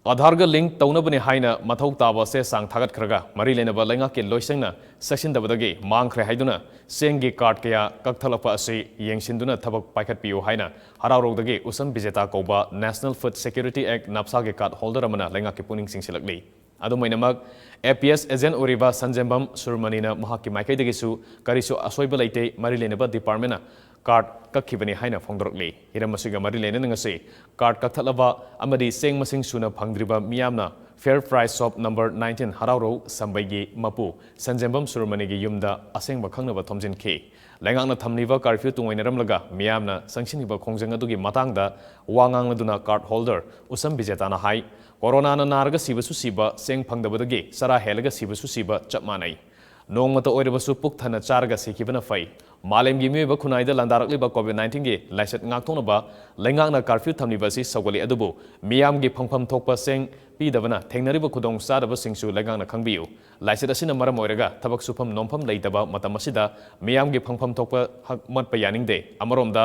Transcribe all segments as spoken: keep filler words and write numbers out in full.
ꯑꯥꯙꯥꯔꯒ link ꯇꯧꯅꯕꯅꯤ ꯍꯥꯏꯅ ꯃꯊꯧ ꯇꯥꯕ ꯆꯦ ꯆꯥꯡ ꯊꯥꯒꯠꯈ꯭ꯔꯒ ꯃꯔꯤ ꯂꯩꯅꯕ ꯂꯩꯉꯥꯛꯀꯤ ꯂꯣꯏꯁꯪꯅ ꯆꯦꯛꯁꯤꯟꯗꯕꯗꯒꯤ ꯃꯥꯡꯈ꯭ꯔꯦ ꯍꯥꯏꯗꯨꯅ ꯆꯦꯡꯒꯤ ꯀꯥꯔꯗ ꯀꯌꯥ ꯀꯛꯊꯠꯂꯛꯄ ꯑꯁꯤ ꯌꯦꯡꯁꯤꯟꯗꯨꯅ ꯊꯕꯛ ꯄꯥꯏꯈꯠꯄꯤꯌꯨ ꯍꯥꯏꯅ ꯍꯔꯥꯎꯔꯧꯗꯒꯤ ꯎꯁꯝ ꯕꯤꯖꯦꯇꯥ ꯀꯧꯕ National Food Security Act, ꯅꯥꯞꯁꯥꯒꯤ ꯀꯥꯔꯗ ꯍꯣꯜꯗꯔ ꯑꯃꯅ ꯂꯩꯉꯥꯛꯀꯤ ꯄꯨꯛꯅꯤꯡ ꯆꯤꯡꯁꯤꯜꯂꯛꯂꯤ꯫ ꯑꯗꯨꯝ ꯑꯣꯏꯅꯃꯛ, APS ꯑꯦꯖꯦꯟ ꯑꯣꯏꯔꯤꯕ ꯁꯟꯖꯦꯝꯕꯝ ꯁꯨꯔꯃꯅꯤꯅ ꯃꯍꯥꯛꯀꯤ ꯃꯥꯏꯀꯩꯗꯒꯤꯁꯨ ꯀꯔꯤꯁꯨ ꯑꯁꯣꯏꯕ ꯂꯩꯇꯦ, ꯃꯔꯤ ꯂꯩꯅꯕ ꯗꯤꯄꯥꯔꯠꯃꯦꯟꯅ ꯀꯥꯔꯗ ꯀꯛꯈꯤꯕꯅꯤ ꯍꯥꯏꯅ ꯐꯣꯡꯗꯣꯔꯛꯂꯤ꯫ ꯍꯤꯔꯝ ꯑꯁꯤꯒ ꯃꯔꯤ ꯂꯩꯅꯅ ꯉꯁꯤ ꯀꯥꯔꯗ ꯀꯛꯊꯠꯂꯕ ꯑꯃꯗꯤ ꯆꯦꯡ ꯃꯁꯤꯡ ꯁꯨꯅ ꯐꯪꯗ꯭ꯔꯤꯕ ꯃꯤꯌꯥꯝꯅ Fair Price Shop number nineteen ꯍꯔꯥꯎꯔꯧ ꯁꯝꯕꯩꯒꯤ ꯃꯄꯨ ꯁꯟꯖꯦꯝꯕꯝ ꯁꯨꯔꯃꯅꯤꯒꯤ ꯌꯨꯝꯗ ꯑꯁꯦꯡꯕ ꯈꯪꯅꯕ ꯊꯣꯝꯖꯤꯟꯈꯤ꯫ ꯂꯩꯉꯥꯛꯅ ꯊꯝꯂꯤꯕ ꯀꯥꯔꯐ꯭ꯌꯨ ꯇꯨꯡꯑꯣꯏꯅꯔꯝꯂꯒ ꯃꯤꯌꯥꯝꯅ ꯆꯪꯁꯤꯟꯈꯤꯕ ꯈꯣꯡꯖꯪ ꯑꯗꯨꯒꯤ ꯃꯇꯥꯡꯗ ꯋꯥ ꯉꯥꯡꯂꯗꯨꯅ ꯀꯥꯔꯗ ꯍꯣꯜꯗꯔ ꯎꯁꯝ ꯕꯤꯖꯦꯇꯥꯅ ꯍꯥꯏ, ꯀꯣꯔꯣꯅꯥꯅ ꯅꯥꯔꯒ ꯁꯤꯕꯁꯨ ꯁꯤꯕ, ꯆꯦꯡ ꯐꯪꯗꯕꯗꯒꯤ ꯆꯔꯥ ꯍꯦꯜꯂꯒ ꯁꯤꯕꯁꯨ ꯁꯤꯕ ꯆꯞ ꯃꯥꯟꯅꯩ꯫ ꯅꯣꯡꯃꯇ ꯑꯣꯏꯔꯕꯁꯨ ꯄꯨꯛ ꯊꯟꯅ ꯆꯥꯔꯒ ꯁꯤꯈꯤꯕꯅ ꯐꯩ꯫ ꯃꯥꯂꯦꯝꯒꯤ ꯃꯤꯑꯣꯏꯕ ꯈꯨꯟꯅꯥꯏꯗ ꯂꯥꯟꯗꯥꯔꯛꯂꯤꯕ COVID nineteenꯒꯤ ꯂꯥꯏꯆꯠ ꯉꯥꯛꯊꯣꯛꯅꯕ ꯂꯩꯉꯥꯛꯅ ꯀꯥꯔꯐ꯭ꯌꯨ ꯊꯝꯂꯤꯕ ꯑꯁꯤ ꯁꯧꯒꯠꯂꯤ, ꯑꯗꯨꯕꯨ ꯃꯤꯌꯥꯝꯒꯤ ꯐꯪꯐꯝ ꯊꯣꯛꯄ ꯆꯦꯡ ꯄꯤꯗꯕꯅ ꯊꯦꯡꯅꯔꯤꯕ ꯈꯨꯗꯣꯡꯆꯥꯗꯕꯁꯤꯡꯁꯨ ꯂꯩꯉꯥꯛꯅ ꯈꯪꯕꯤꯌꯨ꯫ ꯂꯥꯏꯆꯠ ꯑꯁꯤꯅ ꯃꯔꯝ ꯑꯣꯏꯔꯒ ꯊꯕꯛ ꯁꯨꯐꯝ ꯅꯣꯝꯐꯝ ꯂꯩꯇꯕ ꯃꯇꯝ ꯑꯁꯤꯗ ꯃꯤꯌꯥꯝꯒꯤ ꯐꯪꯐꯝ ꯊꯣꯛꯄ ꯍꯛ ꯃꯠꯄ ꯌꯥꯅꯤꯡꯗꯦ꯫ ꯑꯃꯔꯣꯝꯗ,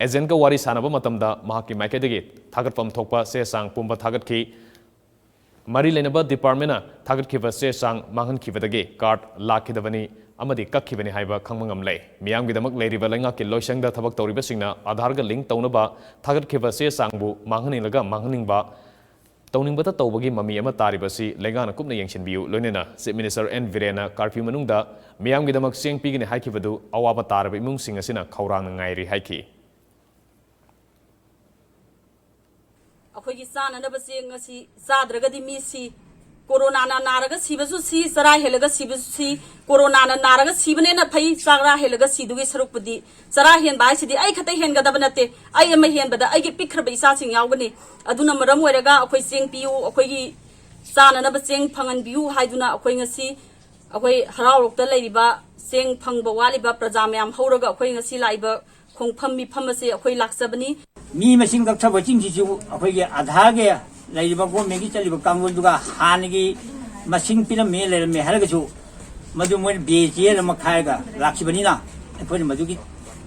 ꯑꯦꯖꯦꯟꯒ ꯋꯥꯔꯤ ꯁꯥꯟꯅꯕ ꯃꯇꯝꯗ ꯃꯍꯥꯛꯀꯤ ꯃꯥꯏꯀꯩꯗꯒꯤ ꯊꯥꯒꯠꯐꯝ ꯊꯣꯛꯄ ꯆꯦ ꯆꯥꯡ ꯄꯨꯝꯕ ꯊꯥꯒꯠꯈꯤ꯫ ꯃꯔꯤ ꯂꯩꯅꯕ ꯗꯤꯄꯥꯔꯠꯃꯦꯟꯅ ꯊꯥꯒꯠꯈꯤꯕ ꯆꯦ ꯆꯥꯡ ꯃꯥꯡꯍꯟꯈꯤꯕꯗꯒꯤ ꯀꯥꯔꯗ ꯂꯥꯛꯈꯤꯗꯕꯅꯤ ꯑꯃꯗꯤ ꯀꯛꯈꯤꯕꯅꯤ ꯍꯥꯏꯕ ꯈꯪꯕ ꯉꯝꯂꯦ꯫ ꯃꯤꯌꯥꯝꯒꯤꯗꯃꯛ ꯂꯩꯔꯤꯕ ꯂꯩꯉꯥꯛꯀꯤ ꯂꯣꯏꯁꯪꯗ ꯊꯕꯛ ꯇꯧꯔꯤꯕꯁꯤꯡꯅ ꯑꯥꯙꯥꯔꯒ ꯂꯤꯡ ꯇꯧꯅꯕ ꯊꯥꯒꯠꯈꯤꯕ ꯆꯦ ꯆꯥꯡꯕꯨ ꯃꯥꯡꯍꯟꯅꯤꯡꯂꯒ ꯃꯥꯡꯍꯟꯅꯤꯡꯕ, ꯇꯧꯅꯤꯡꯕꯇ ꯇꯧꯕꯒꯤ ꯃꯃꯤ ꯑꯃ ꯇꯥꯔꯤꯕꯁꯤ ꯂꯩꯉꯥꯛꯅ ꯀꯨꯞꯅ ꯌꯦꯡꯁꯤꯟꯕꯤꯌꯨ꯫ ꯂꯣꯏꯅꯅ Chief Minister ꯑꯦꯟ ꯕꯤꯔꯦꯟꯅ ꯀꯥꯔꯐ꯭ꯌꯨ ꯃꯅꯨꯡꯗ ꯃꯤꯌꯥꯝꯒꯤꯗꯃꯛ ꯆꯦꯡ ꯄꯤꯒꯅꯤ ꯍꯥꯏꯈꯤꯕꯗꯨ ꯑꯋꯥꯕ ꯇꯥꯔꯕ ꯏꯃꯨꯡꯁꯤꯡ ꯑꯁꯤꯅ ꯈꯧꯔꯥꯡꯅ ꯉꯥꯏꯔꯤ ꯍꯥꯏꯈꯤ꯫ ꯑꯩꯈꯣꯏꯒꯤ ꯆꯥꯅꯅꯕ ꯆꯦꯡ ꯑꯁꯤ ꯆꯥꯗ꯭ꯔꯒꯗꯤ ꯃꯤ ꯁꯤ, ꯀꯣꯔꯣꯅꯥꯅ ꯅꯥꯔꯒ ꯁꯤꯕꯁꯨ ꯁꯤ, ꯆꯔꯥ ꯍꯦꯜꯂꯒ ꯁꯤꯕꯁꯨ ꯁꯤ, ꯀꯣꯔꯣꯅꯥꯅ ꯅꯥꯔꯒ ꯁꯤꯕꯅ ꯍꯦꯟꯅ ꯐꯩ, ꯆꯔꯥ ꯍꯦꯜꯂꯒ ꯁꯤꯗꯨꯒꯤ ꯁꯔꯨꯛꯄꯨꯗꯤ꯫ ꯆꯔꯥ ꯍꯦꯟꯕ ꯍꯥꯏꯁꯤꯗꯤ ꯑꯩ ꯈꯛꯇ ꯍꯦꯟꯒꯗꯕ ꯅꯠꯇꯦ, ꯑꯩ ꯑꯃ ꯍꯦꯟꯕꯗ ꯑꯩꯒꯤ ꯄꯤꯛꯈ꯭ꯔꯕ ꯏꯆꯥꯁꯤꯡ ꯌꯥꯎꯒꯅꯤ꯫ ꯑꯗꯨꯅ ꯃꯔꯝ ꯑꯣꯏꯔꯒ ꯑꯩꯈꯣꯏ ꯆꯦꯡ ꯄꯤꯌꯨ, ꯑꯩꯈꯣꯏꯒꯤ ꯆꯥꯅꯅꯕ ꯆꯦꯡ ꯐꯪꯍꯟꯕꯤꯌꯨ ꯍꯥꯏꯗꯨꯅ ꯑꯩꯈꯣꯏ ꯉꯁꯤ ꯑꯩꯈꯣꯏ ꯍꯔꯥꯎꯔꯣꯛꯇ ꯂꯩꯔꯤꯕ ꯆꯦꯡ ꯐꯪꯕ ꯋꯥꯠꯂꯤꯕ ꯄ꯭ꯔꯖꯥ ꯃꯌꯥꯝ ꯍꯧꯔꯒ ꯑꯩꯈꯣꯏ ꯉꯁꯤ ꯂꯥꯛꯏꯕ ꯈꯣꯡꯐꯝ ꯃꯤꯐꯝ ꯑꯁꯦ ꯑꯩꯈꯣꯏ ꯂꯥꯛꯆꯕꯅꯤ꯫ ꯃꯤ ꯃꯁꯤꯡ ꯀꯛꯊꯕꯁꯤꯡꯁꯤꯁꯨ ꯑꯩꯈꯣꯏꯒꯤ ꯑꯥꯙꯥꯔꯒꯤ ꯂꯩꯔꯤꯕ ꯒꯣꯔꯃꯦꯟꯒꯤ ꯆꯠꯂꯤꯕ ꯀꯥꯡꯂꯣꯟꯗꯨꯒ ꯍꯥꯟꯅꯒꯤ ꯃꯁꯤꯡ ꯄꯤꯔꯝꯃꯦ ꯂꯩꯔꯝꯃꯦ ꯍꯥꯏꯔꯒꯁꯨ ꯃꯗꯨ ꯃꯣꯏꯅ ꯕꯦ ꯆꯦ ꯑꯃ ꯈꯥꯏꯔꯒ ꯂꯥꯛꯈꯤꯕꯅꯤꯅ ꯑꯩꯈꯣꯏꯅ ꯃꯗꯨꯒꯤ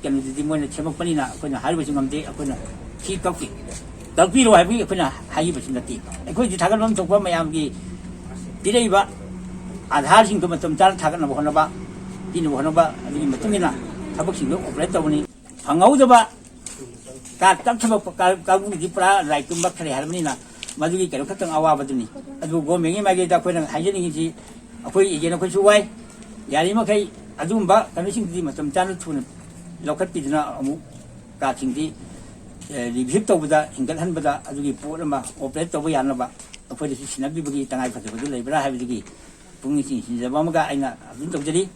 ꯀꯩꯅꯣꯗꯨꯗꯤ ꯃꯣꯏꯅ ꯁꯦꯝꯃꯛꯄꯅꯤꯅ ꯑꯩꯈꯣꯏꯅ ꯍꯥꯏꯔꯨꯕꯁꯨ ꯉꯝꯗꯦ꯫ ꯑꯩꯈꯣꯏꯅ ꯁꯤ ꯀꯛꯈꯤ꯫ ꯇꯥꯛꯄꯤꯔꯣ ꯍꯥꯏꯕꯒꯤ ꯑꯩꯈꯣꯏꯅ ꯍꯥꯏꯈꯤꯕꯁꯨ ꯅꯠꯇꯦ꯫ ꯑꯩꯈꯣꯏꯗꯤ ꯊꯥꯒꯠꯐꯝ ꯊꯣꯛꯄ ꯃꯌꯥꯝꯒꯤ ꯄꯤꯔꯛꯏꯕ ꯑꯥꯙꯥꯔꯁꯤꯡꯗꯣ ꯃꯇꯝ ꯆꯥꯅ ꯊꯥꯒꯠꯅꯕ ꯍꯣꯠꯅꯕ, ꯄꯤꯅꯕ ꯍꯣꯠꯅꯕ, ꯑꯗꯨꯒꯤ ꯃꯇꯨꯡ ꯏꯟꯅ ꯊꯕꯛꯁꯤꯡꯗꯣ ꯑꯣꯄꯔꯦꯠ ꯇꯧꯕꯅꯤ꯫ ꯐꯪꯍꯧꯗꯕ ꯀꯥꯔꯗ ꯀꯛꯈꯤꯕ ꯀꯥ-, ꯀꯥꯡꯕꯨꯒꯤꯗꯤ ꯄꯨꯔꯥ ꯂꯥꯏ ꯇꯨꯝꯕ ꯈꯔꯦ ꯍꯥꯏꯔꯕꯅꯤꯅ, ꯃꯗꯨꯒꯤ ꯀꯩꯅꯣ ꯈꯛꯇꯪ ꯑꯋꯥꯕꯗꯨꯅꯤ꯫ ꯑꯗꯨꯕꯨ ꯒꯣꯔꯃꯦꯟꯒꯤ ꯃꯥꯏꯀꯩꯗ ꯑꯩꯈꯣꯏꯅ ꯍꯥꯏꯖꯅꯤꯡꯉꯤꯁꯤ, ꯑꯩꯈꯣꯏ ꯑꯦꯖꯦꯟ ꯑꯩꯈꯣꯏꯁꯨ ꯋꯥꯏ, ꯌꯥꯔꯤꯃꯈꯩ ꯑꯗꯨꯒꯨꯝꯕ ꯀꯩꯅꯣꯁꯤꯡꯗꯨꯗꯤ ꯃꯇꯝ ꯆꯥꯅ ꯊꯨꯅ ꯂꯧꯈꯠꯄꯤꯗꯨꯅ ꯑꯃꯨꯛ ꯀꯥꯔꯗꯁꯤꯡꯗꯤ, ꯑꯦ, ꯔꯤꯚꯤꯞ ꯇꯧꯕꯗ, ꯍꯤꯡꯒꯠꯍꯟꯕꯗ ꯑꯗꯨꯒꯤ ꯄꯣꯠ ꯑꯃ ꯑꯣꯄꯔꯦꯠ ꯇꯧꯕ ꯌꯥꯅꯕ ꯑꯩꯈꯣꯏꯗꯁꯨ ꯁꯤꯟꯅꯕꯤꯕꯒꯤ ꯇꯉꯥꯏ ꯐꯗꯕꯗꯨ ꯂꯩꯕ꯭ꯔꯥ ꯍꯥꯏꯕꯗꯨꯒꯤ ꯄꯨꯛꯅꯤꯡ ꯆꯤꯡꯁꯤꯟꯖꯕ ꯑꯃꯒ ꯑꯩꯅ ꯑꯗꯨꯝ ꯇꯧꯖꯔꯤ꯫